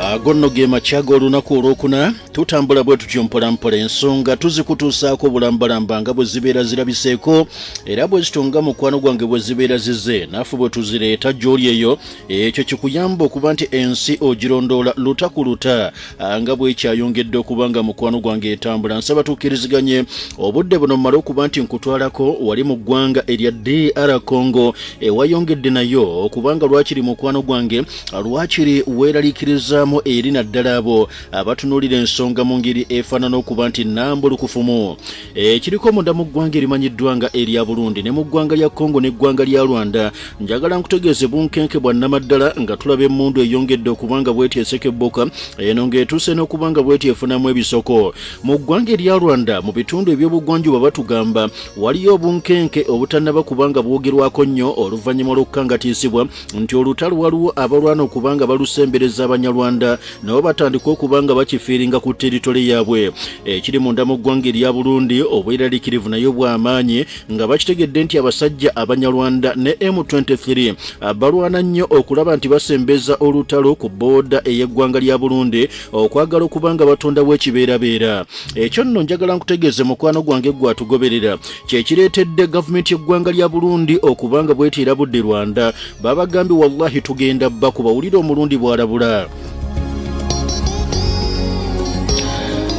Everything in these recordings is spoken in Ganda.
Ago nno ge makya g'olunaku olwokuna. Tutambula bwe tutyo mpolampola, ensonga tuzikutuusaako bulambalamba nga bwe zibeera zirabiseeko, era bwe zityo nga mukwano gwange bwe zibeera zize naffe bwe tuzireeta gy'oli eyo. Ekyo kikuyamba okuba nti ensi ogirondoola luta ku luta nga bwekyayongedde okuba nga mukwano gwange etambula. Nsaba tukkiriziganye obudde buno mmale okuba nti nkutwalako wali mu ggwanga erya DR Congo ewayongedde nayo okuba nga lwakiri mukwano gwange lwakiri weeraliikirizaamu eri naddala abo abatunuulira ensonga mu ngeri efaanana okuba nti nambulukufumu. Ekiriko munda mu ggwanga erimanyiddwa nga erya Burundi ne mu ggwanga lya Congo n'eggwanga lya Rwanda, njagala nkutegeeze bunkenke bwa nnamaddala nga tulaba emmundu eyongedde okuba nga bweti esekebboka eno ng'etuuse n'okuba nga bweti efunamu ebisoko. Mu ggwanga erya Rwanda mu bitundu eby'obugwanjuba batugamba waliyo obunkenke obutannaba kuba nga bwogerwako nnyo oluvannyuma lw'okukangatiisibwa nti olutalo waliwo abalwana okuba nga balusembereza Abanyarwanda nabo batandika okuba nga bakifiiringa ku teritole yaabwe. Ekiri munda mu ggwanga erya Burundi obweraliikirivu nayo bw'amaanyi nga bakitegedde nti abasajja Abanyarwanda ne M23 balwana nnyo okulaba nti basembeza olutalo ku booda ey'eggwanga lya Burundi okwagala okuba nga batondawo ekibeerabeera. Ekyo nno njagala nkutegeeze mukwano gwange gwe atugoberera, kyekireetedde gavumenti y'eggwanga lya Burundi okuba nga bweti erabudde Rwanda. Babagambye wallahi tugenda bakuba. Wulira omulundi bw'alabula.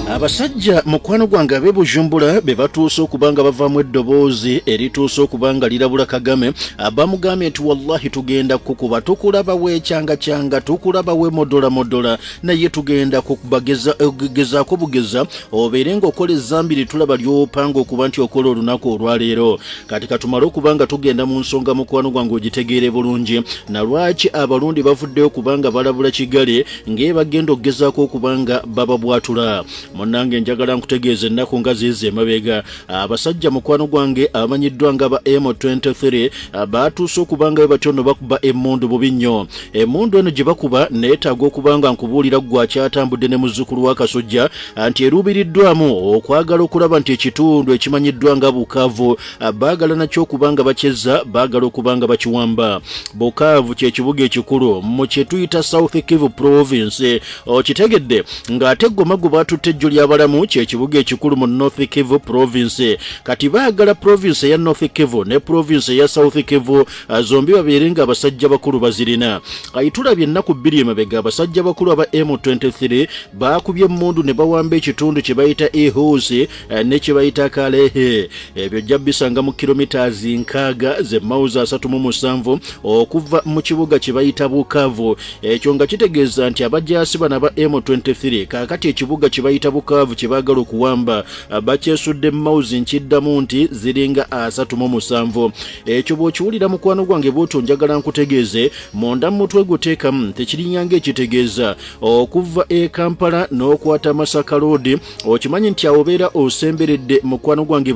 Abasajja mukwano gwange ab'e Bujumbura be batuuse okuba nga bavaamu eddoboozi erituuse okuba nga lirabula Kagame. Bamugambye nti wallahi tugenda kukuba, tukulaba weekyangakyanga, tukulaba weemodolamodola, naye tugenda kubagezaako bugeza obeere ng'okola ezzambi lye tulaba ly'opanga okuba nti okola olunaku olwaleero. Kati katumale okuba nga tugenda mu nsonga mukwano gwange ogitegeere bulungi na lwaki Abarundi bavuddeyo okuba nga balabula Kigali ng'ebagenda okugezaako okuba nga bababwatula. Munnange njagala nkutegeeza ennaku nga ziizi emabega abasajja mukwano gwange abamanyiddwa nga ba M23 baatuuse okuba nga batyo no bakuba emmundu bubi nnyo. Emmundu eno gye bakuba neetaaga okuba nga nkubuulira ggwe akyatambudde ne muzzukulu wa Kasujja nti eruubiriddwamu okwagala okulaba nti ekitundu ekimanyiddwa nga Bukavu baagala nakyo okuba nga bakyezza, baagala okuba nga bakiwamba. Bukavu kye kibuga ekikulu mu kye tuyita South Kivu Province, okitegedde, ng'ate Goma gwe baatutte ejjo ly'abalamu kye kibuga ekikulu mu North Kivu Province. Kati baagala province eya North Kivu ne province eya South Kivu zombi babeere nga abasajja bakulu bazirina. Kati tulabye ennaku 2 emabega abasajja bakulu aba M23 baakubye emmundu ne bawamba ekitundu kye bayita Ihusi ne kye bayita Kalehe. Ebyo ojja bisanga mu kilometers 60 ze mawuzi 37 okuva mu kibuga kye bayita Bukavu. Ekyo nga kitegeeza nti abajaasi bano aba M23 kaakati ekibuga kye bayita Bukavu kye baagala okuwamba bakyesudde mawuzi nkiddamu nti ziringa 37. Ekyo bw'okiwulira mukwano gwange bw'otyo njagala nkutegeeze munda mu mutwe guteekamu tekiringanga ekitegeeza okuva e Kampala n'okwata Masaka Road. Okimanyi nti awo obeera osemberedde mukwano gwange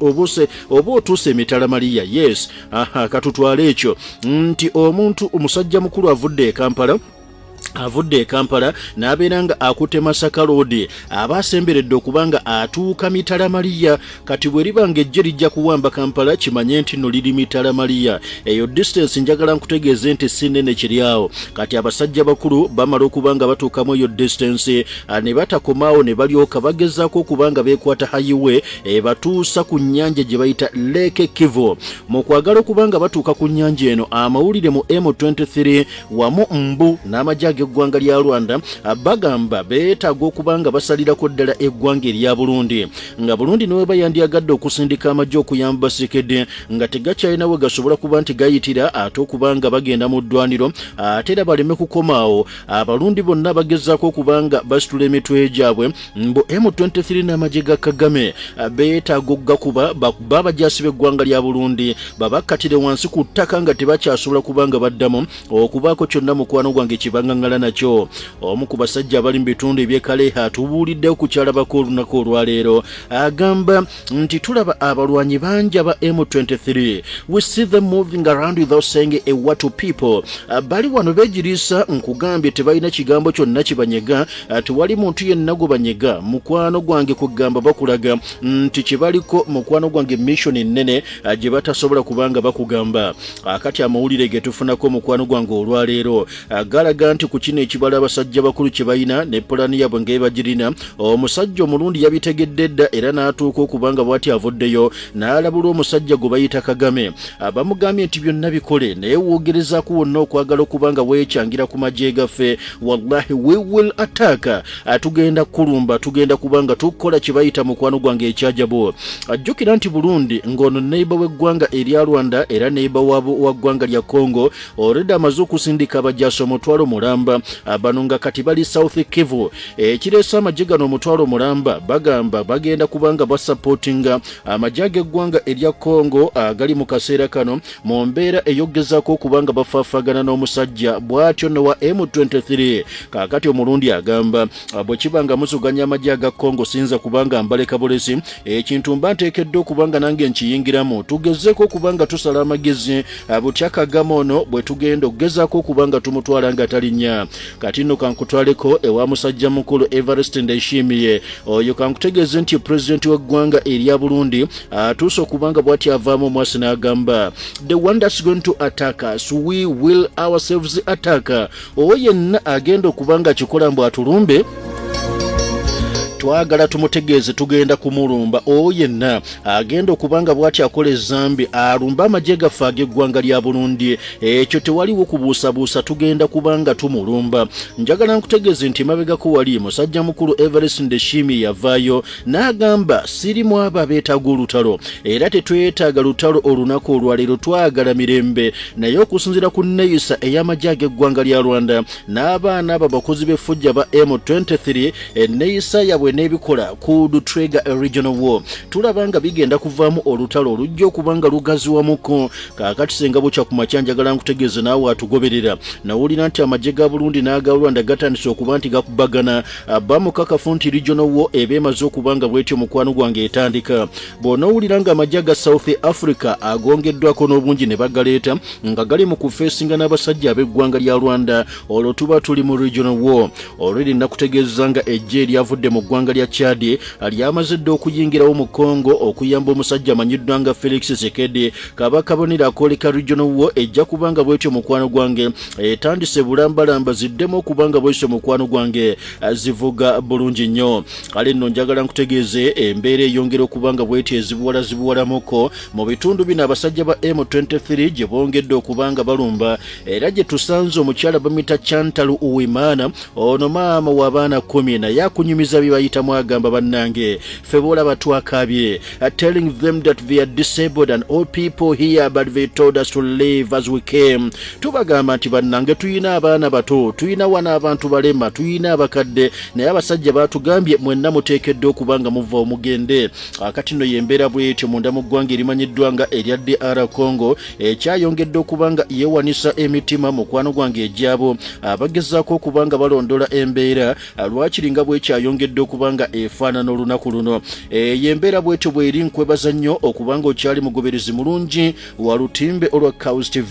obuse oba otuuse emitala Maria. Yes, aha, katutwale ekyo nti omuntu omusajja mukulu avudde e Kampala, avudde e Kampala n'abeera nga akutte Masaka Road, aba asemberedde okuba nga atuuka mitala Maria. Kati bwe liba nga ejje lijja kuwamba Kampala, kimanye nti nno liri mitala Maria. Eyo distance njagala nkutegeeze nti si nnene kiri awo. Kati abasajja bakulu bamala okuba nga batuukamu eyo distance ne batakomaawo ne balyoka bagezaako okuba nga beekwata highway ebatuusa ku nnyanja gye bayita Lake Kivu. Mu kwagala okuba nga batuuka ku nnyanja eno, amawulire mu M23 wamu mbu n'amagye ag'eggwanga lya Rwanda bagamba beetaaga okuba nga basalirako ddala eggwanga erya Burundi, nga Burundi ne weba yandyagadde okusindika amagye okuyamba Tshisekedi nga tegakyalina we gasobola kuba nti gayitira ate okuba nga bagenda mu ddwaniro. Ate era baleme kukomaawo, Abarundi bonna bagezaako okuba nga basitula emitwe gyabwe mbu M23 n'amagye ga Kagame beetaaga okugakuba, bakuba abajaasi b'eggwanga lya Burundi babakkatire wansi ku ttaka nga tebakyasobola kuba nga baddamu okubaako kyonna mukwano gwange kibangangala. Kampala nakyo. Omu ku basajja abali mu bitundu eby'e Kalehe atubuuliddewo ku kyalabako olunaku olwaleero, agamba nti tulaba abalwanyi bangi aba M23, we see them moving around without saying a word to people. Bali wano beegiriisa, nkugambye tebalina kigambo kyonna kibanyega, tewali muntu yenna gwe banyega. Mukwano gwange, kugamba bakulaga nti kyebaliko, mukwano gwange, mission ennene gye batasobola kubanga bakugamba. Akati amawulire ge tufunako, mukwano gwange, olwaleero galaga nti ku kino ekibala abasajja bakulu kye balina ne pulaani yaabwe ng'ebagirina, omusajja omulundi yabitegedde dda era n'atuuka okubanga bw'ati avuddeyo n'alabula omusajja gwe bayita Kagame. Bamugambye nti byonna bikole, naye woogerezaako wonna okwagala okuba nga weekyangira ku magye gaffe, wallahi we will attack, tugenda kulumba, tugenda kuba nga tukola kye bayita, mukwano gwange, ekyajabu. Ajjukira nti Burundi ng'ono neighbour w'eggwanga erya Rwanda era neighbour wa ggwanga lya Congo, already amaze okusindika abajaasi 500,000, bano nga kati bali South Kivu. Ekireese amagye gano 500,000, bagamba bagenda kubanga basupportinga amagye ag'eggwanga erya Congo agali mu kaseera kano mu mbeera ey'okugezaako okuba nga bafaafagana n'omusajja bw'atyo nowa M23. Kaakati omulundi agamba bwe kiba nga musuganya amagye aga Congo, siyinza kubanga mbaleka bulesi, ekintu mba nteekeddwa okuba nga nange nkiyingiramu, tugezeeko okuba nga tusala amagezi butya Kagame ono bwe tugenda okugezaako okuba nga tumutwala nga talinnya. Kati nno kankutwaleko ewa musajja mukulu Evariste Ndayishimiye. Oyo kankutegeeze nti pulezidenti w'eggwanga erya Burundi atuuse okuba nga bw'ati avaamu omwasi n'agamba, "The one that's going to attack us, we will ourselves attack." Owo yenna agenda okuba nga akikola mbu atulumbe, twagala tumutegeeze tugenda kumulumba. Owo yenna agenda okuba nga bw'ati akola ezambi alumbe amagye gaffe ag'eggwanga lya Burundi, ekyo tewaliwo kubuusabuusa, tugenda kuba nga tumulumba. Njagala nkutegeeze nti mabegako wali musajja mukulu Evariste Ndayishimiye yavaayo n'agamba, sirimu abo abeetaaga olutalo era tetwetaaga lutalo olunaku olwaleero, twagala mirembe. Naye okusinziira ku nneeyisa ey'amagye ag'eggwanga lya Rwanda n'abaana abo abakozi b'effujja ba M23, enneeyisa yaabwe n'ebikola could trigger a regional war. Tulaba nga bigenda kuvaamu olutalo olujja okuba nga lugaziwamuko. Kaakati senga bukya ku makya, njagala nkutegeeze naawe atugoberera, nawulira nti amagye ga Burundi n'aga Rwanda gatandise okuba nti gakubagana, bamukakafu nti regional war eba emaze okuba nga bwetyo, mukwano gwange, etandika. Bw'onoowulira nga amagye ga South Africa agongeddwako n'obungi ne bagaleeta nga gali mu kufeesinga n'abasajja ab'eggwanga lya Rwanda, olwo tuba tuli mu regional war already. Nakutegeeza nga eggye eryavudde mu ggwanga lya Chad lyamaze dda okuyingirawo mu Congo okuyamba omusajja amanyiddwa nga Felix Tshisekedi. Kaba kabonero akooleka regional war ejja kuba nga bwetyo, mukwano gwange, etandise bulambalamba, ziddemu okuba nga bwetyo, mukwano gwange, zivuga bulungi nnyo. Kale nno njagala nkutegeeze embeera eyongera okuba nga bwetyo ezibuwala zibuwalamuko mu bitundu bino abasajja ba M23 gye bongedde okuba nga balumba, era gye tusanze omukyala bamita Chantal Uwimana. Ono maama w'abaana 10, naye akunyumiza bye bayitamu. Agamba, bannange, ffe boolaba twakabye, telling them that they are disabled and all people here, but they told us to leave as we came. Tubagamba nti bannange, tuyina abaana bato, tuyina wano abantu balema, tuyina abakadde, naye abasajja batugambye mwenna muteekeddwa okuba nga muva omugende. Akati nno yembeera bwetyo munda mu ggwanga erimanyiddwa nga erya DR Congo, ekyayongedde okuba nga yeewanisa emitima, mukwano gwange, egyabo abagezaako okuba nga balondola embeera lwakiri nga bwekyayongedde okuba nga efaanana olunaku luno. Eyo embeera bwetyo bweri. Nkwebaza nnyo okuba nga okyali mugoberezi mulungi wa lutimbe olwa Cows TV.